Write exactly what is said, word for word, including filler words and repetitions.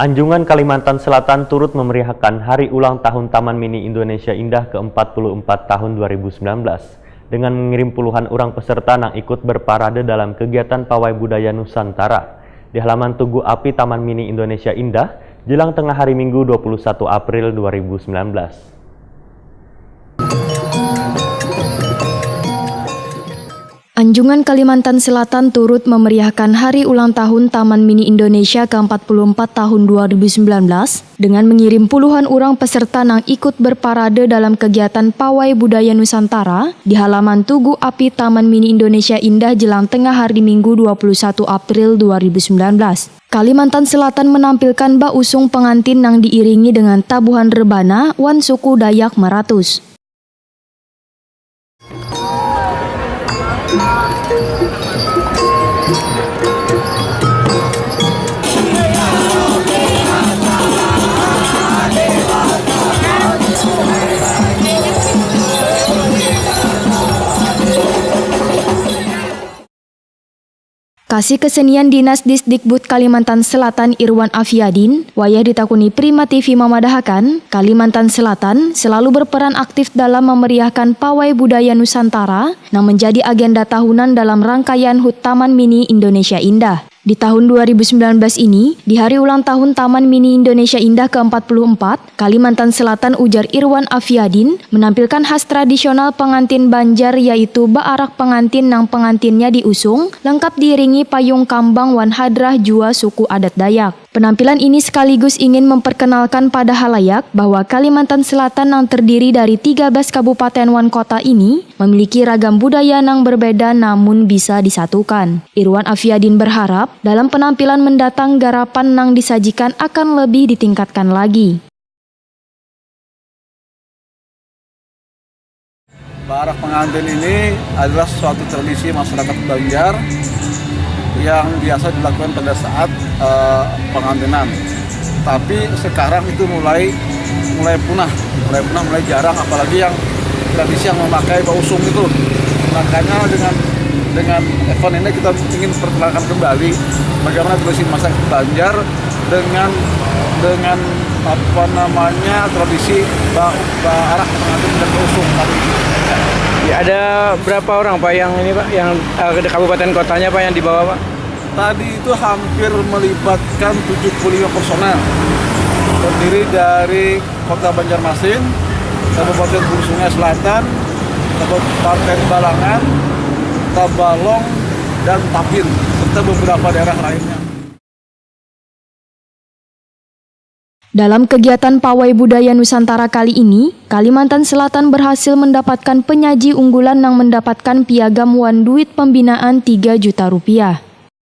Anjungan Kalimantan Selatan turut memeriahkan Hari Ulang Tahun Taman Mini Indonesia Indah ke empat puluh empat tahun dua ribu sembilan belas dengan mengirim puluhan orang peserta nang ikut berparade dalam kegiatan Pawai Budaya Nusantara di halaman Tugu Api Taman Mini Indonesia Indah jelang tengah hari Minggu dua puluh satu April dua ribu sembilan belas. Anjungan Kalimantan Selatan turut memeriahkan hari ulang tahun Taman Mini Indonesia ke empat puluh empat tahun dua ribu sembilan belas dengan mengirim puluhan orang peserta nang ikut berparade dalam kegiatan Pawai Budaya Nusantara di halaman Tugu Api Taman Mini Indonesia Indah jelang tengah hari Minggu dua puluh satu April dua ribu sembilan belas. Kalimantan Selatan menampilkan bausung pengantin nang diiringi dengan tabuhan rebana wan suku Dayak Maratus. Kasih Kesenian Dinas Disdikbud Kalimantan Selatan Irwan Afiadin, wayah ditakuni Prima T V mamadahakan, Kalimantan Selatan selalu berperan aktif dalam memeriahkan Pawai Budaya Nusantara nang menjadi agenda tahunan dalam rangkaian hut Taman Mini Indonesia Indah. Di tahun dua ribu sembilan belas ini, di hari ulang tahun Taman Mini Indonesia Indah ke empat puluh empat, Kalimantan Selatan, ujar Irwan Afiadin, menampilkan khas tradisional pengantin Banjar, yaitu baarak pengantin nang pengantinnya diusung, lengkap diiringi payung kambang wan hadrah jua suku adat Dayak. Penampilan ini sekaligus ingin memperkenalkan pada halayak bahwa Kalimantan Selatan nang terdiri dari tiga belas kabupaten wan kota ini memiliki ragam budaya nang berbeda namun bisa disatukan. Irwan Afiadin berharap dalam penampilan mendatang garapan nang disajikan akan lebih ditingkatkan lagi. Baarak pengantin ini adalah suatu tradisi masyarakat Banjar yang biasa dilakukan pada saat uh, pengantinan. Tapi sekarang itu mulai mulai punah, mulai punah, mulai jarang, apalagi yang tradisi yang memakai bausung itu. Makanya dengan dengan event ini kita ingin perkenalkan kembali bagaimana tradisi masyarakat Banjar dengan dengan apa namanya tradisi ba, ba arah pengantin dan usung tadi. Ya, ada berapa orang Pak yang ini Pak yang uh, di kabupaten kotanya Pak yang dibawa Pak? Tadi itu hampir melibatkan tujuh puluh lima personel terdiri dari Kota Banjarmasin, Kabupaten Hulu Sungai Selatan, Kabupaten Balangan, Tabalong, dan Tapin, serta beberapa daerah lainnya. Dalam kegiatan Pawai Budaya Nusantara kali ini, Kalimantan Selatan berhasil mendapatkan penyaji unggulan nang mendapatkan piagam wan duit pembinaan tiga juta rupiah.